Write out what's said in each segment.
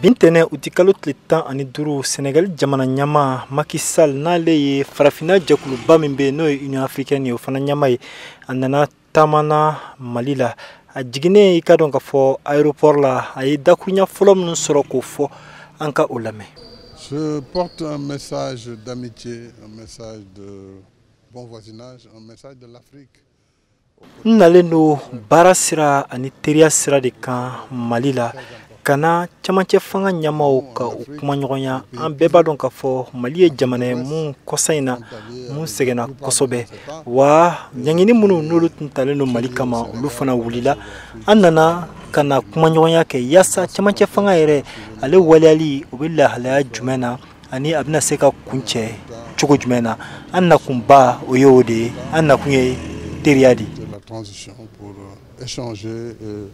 Bi ntɛnɛn utikalo tile 15, Senegali jamana ɲɛmaa Macky Sall, n'ale ye farafinna jɛkuluba min bɛ yen, n'o ye Union africaine ye, o fana ɲɛmaa ye, a nana taamana Mali la. A jiginnen, i ka dɔn k'a fɔ aéroport la, a ye dakuruɲa fɔlɔ minnu sɔrɔ k'o fɔ, an ka o lamɛn. Je porte un message d'amitié, un message de bon voisinage, un message de l'Afrique. N nalen don baara sira ani teriya sira de kan Mali la, ka na camancɛ fanga ɲɛmaw ka u kumaɲɔgɔnya. An bɛɛ b'a dɔn k'a fɔ Mali ye jamana ye mun kɔsa in na mun sɛgɛnna kosɛbɛ, wa ɲangini minnu n'olu tun talen don Mali kama, olu fana wulila. An nana ka na kumaɲɔgɔnya kɛ yaasa camancɛ fanga yɛrɛ, ale waleyali, o bɛ lahalaya jumɛn na ani a bɛna se ka kuncɛ cogo jumɛn na. An nakunba, o ye o de ye. An nakun ye teriya de ye. La transition pour échanger et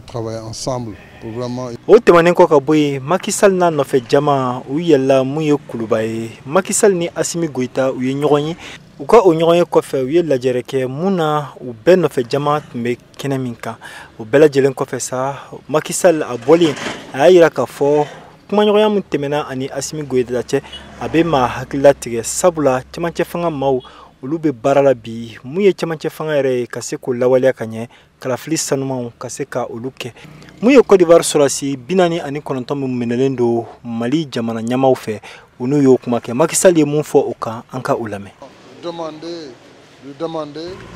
travailler ensemble pour vraiment. O tɛmɛnen kɔ ka bɔ yen, Macky Sall n'a nɔfɛ jama, u yɛlɛla mun ye Kuluba ye. Macky Sall ni Assimi Goïta, u ye ɲɔgɔn ye. U ka o ɲɔgɔn ye kɔfɛ, u ye lajɛrɛ kɛ mun na, u bɛɛ nɔfɛ jama tun bɛ kɛnɛ min kan. O bɛɛ lajɛlen kɔfɛ sa, Macky Sall a bɔlen, a y'a yira k'a fɔ kumaɲɔgɔnya min tɛmɛna ani Assimi Goïta cɛ, a bɛ maa hakilila tigɛ, sabula camancɛ fanga maaw, olu bɛ baara la bi. Mun ye camancɛ fanga yɛrɛ ye, ka se k'o lawaleya ka ɲɛ, kalafili sanumanw ka se ka olu kɛ. Mun ye Côte d'Ivoire sɔrɔsi 49 min minɛlen don Mali jamana ɲɛmaw fɛ, u n'u y'o kuma kɛ. Macky Sall ye mun fɔ o kan, an ka o lamɛn.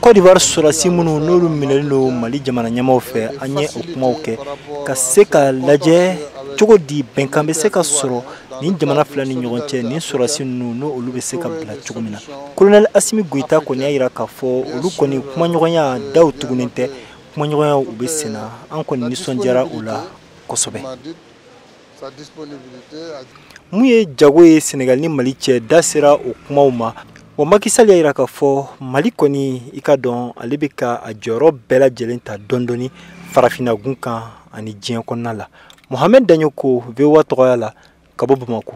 Côte d'Ivoire sɔrɔsi minnu n'olu minɛlen don Mali jamana ɲɛmaw fɛ, an ye o kumaw kɛ ka se ka lajɛ cogo di bɛnkan bɛ se ka sɔrɔ nin jamana fila ni ɲɔgɔn cɛ, nin sɔrɔsi ninnu n'o olu bɛ se ka bila cogo min na. Colonel Assimi Goïta kɔni y'a jira k'a fɔ olu kɔni kumaɲɔgɔnya daw tugunnen tɛ, kumaɲɔgɔnya u bɛ sen na. An kɔni nisɔndiyara o la kosɛbɛ. Mun ye jago ye Senegal ni Mali cɛ, da sera o kumaw ma. Wa Macky Sall y'a jira k'a fɔ Mali kɔni, i ka dɔn, ale bɛ ka a jɔyɔrɔ bɛɛ lajɛlen ta dɔɔni dɔɔni farafinna gun kan ani diɲɛ kɔnɔna la. Mohamed Dagnoko, VOA tɔgɔya la, ka bɔ Bamakɔ.